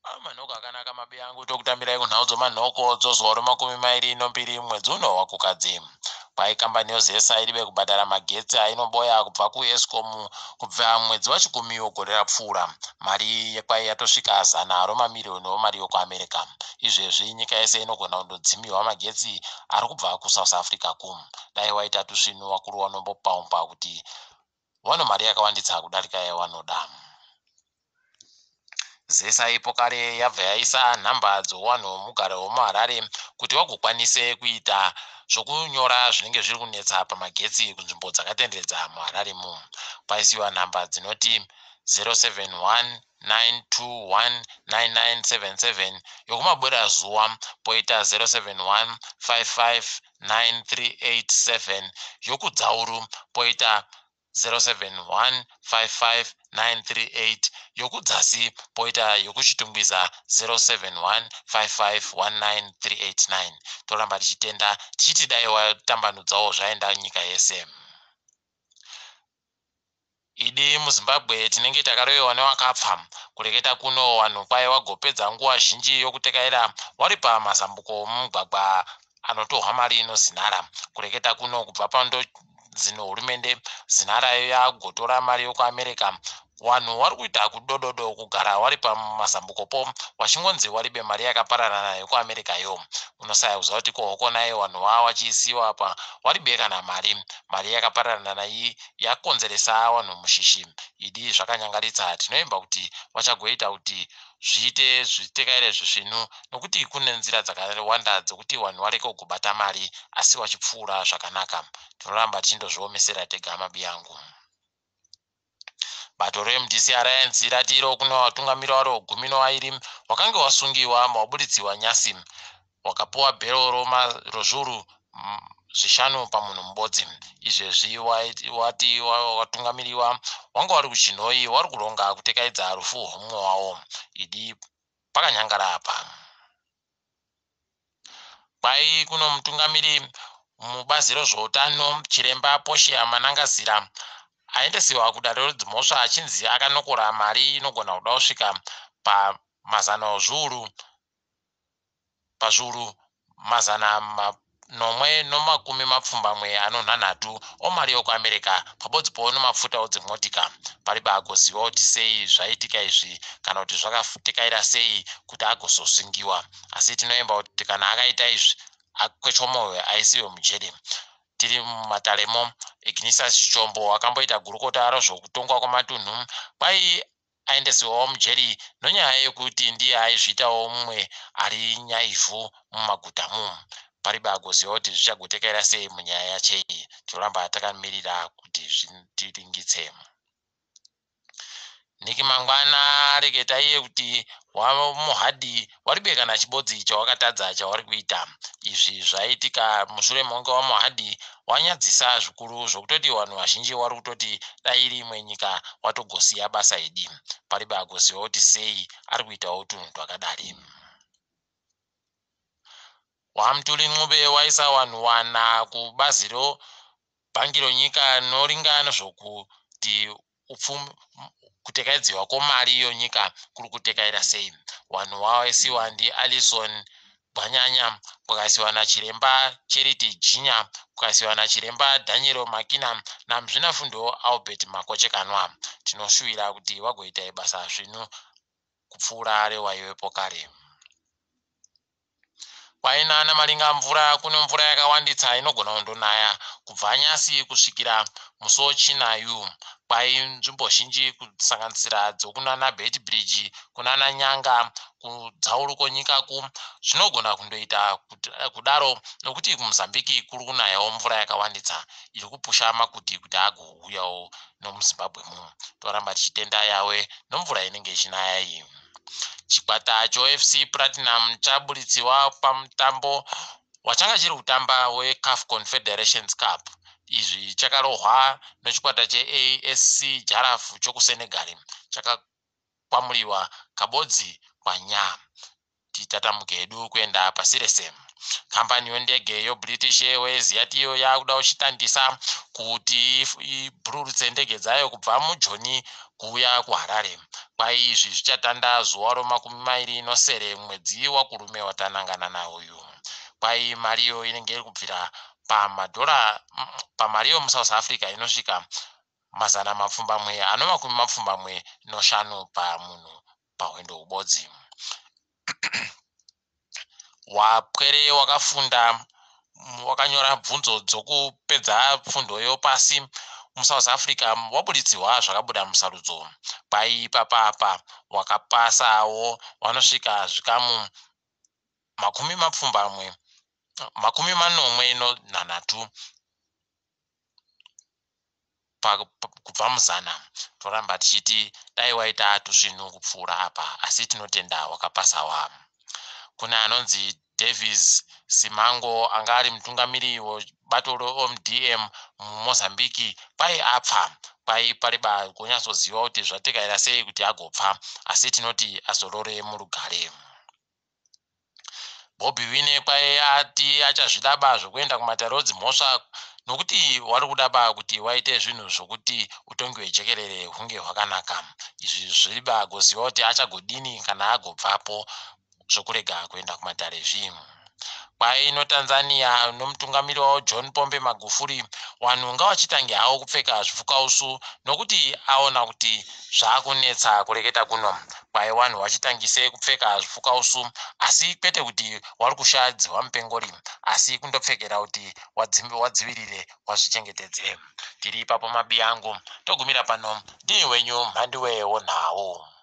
Manhoko akanaka mabi angu, tokutambirai kunhau dzomanhoko dzozuva romakumi mairi nombiri mwedzi uno waKukadzi. Kwai kambani yoZESA iribe kubhadhara magetsi ainoboya kubva kuEscom kubva mwedzi waChikumi wegore rapfuura. Mari yekwai yatosvika zana romamiriyoni omari yokuAmerica. Izvezvi nyika yese inogona kundodzimiwa magetsi ari kubva kuSouth Africa ku. Dai waita tusvinu wakuru wanombopaumba kuti wano mari yakawandisa kudarika yawanoda. Zesa ipo kare yabva yaisa nhamba dzowanhu womugaro womuHarare kuti wagokwanise kuita zvokunyora zvinenge zviri kunetsa pamagetsi kunzvimbo dzakatenderedza muHarare mu. Kwaisiwa nhamba dzinoti 071 921 9977 yokumabwerazuva, poita 071 55 9387 yokudzauru, poita 071 55 938 yokudzasi, poita yokuChitungwiza 071 55 19389. Toramba tichitenda tichiti dai watambanudzawo zvaenda nyika yese. Idi muZimbabwe tinenge takaroyiwa newakapfa. Kureketa kuno vanhu kwai wagopedza nguva zhinji yokutekaira wari pamazambuko omumugwagwa anotohwa mari inozinara. Kureketa kuno kubva pando dzino hurumende zinara yagotora mari yokuAmerica, vanhu vari kuita kudododo kugara wari pamazambukopo wachingonzi waribe mari yakapararana yekuAmerica yo. Unosaya kuziva kuti kohokonai vanhu vava vachiisiwa pa waribe kana mari. Mari yakapararana iyi yakonzeresa vanhu mushishi. Idi zvakanyangaritsa. Tinoimba kuti vachagoita kuti zviite zvitekaire zvisvinu, nokuti kune nzira dzakawanda dzekuti vanhu vareke kugobata mari asi vachipfuura zvakanaka. Tinoramba tichindozviomesera tega mabi yangu. Bato reMDC Alliance rati iro kune vatungamiri waro 12 wakange wasungiwa waburitsiwa nyasi, wakapuwa bhero rozviuru 5 pamunhu mubodzi. Izvezvi wati watungamiriwa wanga wari kuChinhoi wari kuronga kutekaidza rufu rwomumwe wavo. Idi pakanyangara apa. Kwai kuno mutungamiri mubazi rezveutano chiremba Portia Manangazira aendesiwa kudare redzimhosva achinzi akanokora mari inogona kuda kusvika pamazana ozviuru pazviuru 773 omari yokuAmerica pabodzipo nemafuta odzimotika. Paribe agoziva kuti sei zvaitika izvi kana kuti zvakatekaira sei kuti agozosungiwa, asi tinoimba kuti kana akaita izvi akwechwa mwoyo aisiwe mujeri. Tiri mumataremo, Ignisious Chombo akamboita gurukota rezvekutongwa kwematunhu kwai aendesiwawo mujeri nonyaya yekuti ndiye aizviitawo mumwe ari nyaivhu mumaguta mu. Paribe agoziva kuti zvichagotekaira sei munyaya yacho iyi. Tinoramba takamirira kuti zvitiringitse. Niki mangwana areketa iye kuti wamuhadhi waribe kana chibodzi chawakatadza chawari kuita. Izvi zvaitika mushure mekunge wamuhadhi wanyadzisa zvikuru zvokutoti vanhu vazhinji vari kutoti dai iri imwe nyika watogosiya basa idi. Paribe agoziva kuti sei ari kuitawo tunhu twakadari. WaMtuli Ncube waisa vanhu wana kubazi rebhangi ronyika noringa nezvokuti upfumi kutekaidziwa kwemari yonyika kuri kutekaira sei. Vanhu vaisiwa ndiAlison Gwanyanya, kwakaisiwa nachiremba Charity Jinya, kwakaisiwa nachiremba Daniel Makina namuzvinafundo Albert Makochekanwa. Tinoshuvira kuti vagoita basa svinu kupfuura rewaivepo kare. Kwaina namaringa mvura, kune mvura yakawandisa inogona kundonaya kubva nyasi kusvikira musi weChinayu. Kwai nzvimbo zhinji kusanganisira dzokunana Beitbridge, kunana Nyanga, kudzauru kwonyikaku zvinogona kundoita kudaro, nokuti kuMozambique kuri kunayawo mvura yakawandisa iri kupusha makuti kuti agouyawo nomuZimbabwe muno. Toramba tichitenda yawe nomvura inenge ichinaya iyi. Chikwata choFC Platinum chaburitsiwa pamutambo wachanga chiri kutamba weCAF Confederations Cup. Izvi chakarohwa nechikwata cheASC Jaraf chokuSenegal, chakakwamuriwa kabodzi kwanya. Titatamuke hedu kuenda pasi rese. Kambani yendege yoBritish Airways yati iyo yakuda kuchitandisa kuti ibhururutse ndege dzayo kubva muJoni kuuya kuHarare. Kwai izvi zvichatanda zuva romakumi mairi nosere mwedzi waKurume watanangana nawo uyu. Kwai mariyo inenge iri kubvira pamadhora pamari yomuSouth Africa inosvika 885 pamunhu pahwendo hubodzi. Wapwere wakafunda wakanyora bvunzo dzokupedza fundo yopasi muSouth Africa wabuditsiwa zvakabuda musarudzo. Kwai ipapa apa wakapasawo wanosvika zvikamu makumi mapfumbamwe 73 kubva muzana. Toramba tichiti dai waita tusvinu kupfuura apa, asi tinotenda wakapasawa. Kune anonzi Davis Simango anga ari mutungamiri webato reOMDM muMozambique kwai apfa. Kwai pariba kunyatsoziva kuti zvatekaira sei kuti agopfa, asi tinoti azorore murugare. Bobi Wine kwai ati achazvidaba zvekuenda kumatare edzimhosva nokuti wari kudaba kuti waite zvinhu zvokuti utongi hwejekerere hunge hwakanaka. Izvi zviriba goziva kuti achagodini kana agobvapo zvokurega kuenda kumatare zvi. Kwai noTanzania nomutungamiri wavo John Pombe Magufuli wanhu ngawachitange hawo kupfeka zvipfukausu nokuti aona kuti zvakunetsa kureketa kuno. Kwai wanhu wachitangise kupfeka zvipfukausu asi kwete kuti wari kushaya dzihwa mupengori asi kundopfekera kuti wadzivirire wazvichengetedze. Tiri ipapo mabiyangu togumira pano ndini wenyu Mhanduwe wonhau.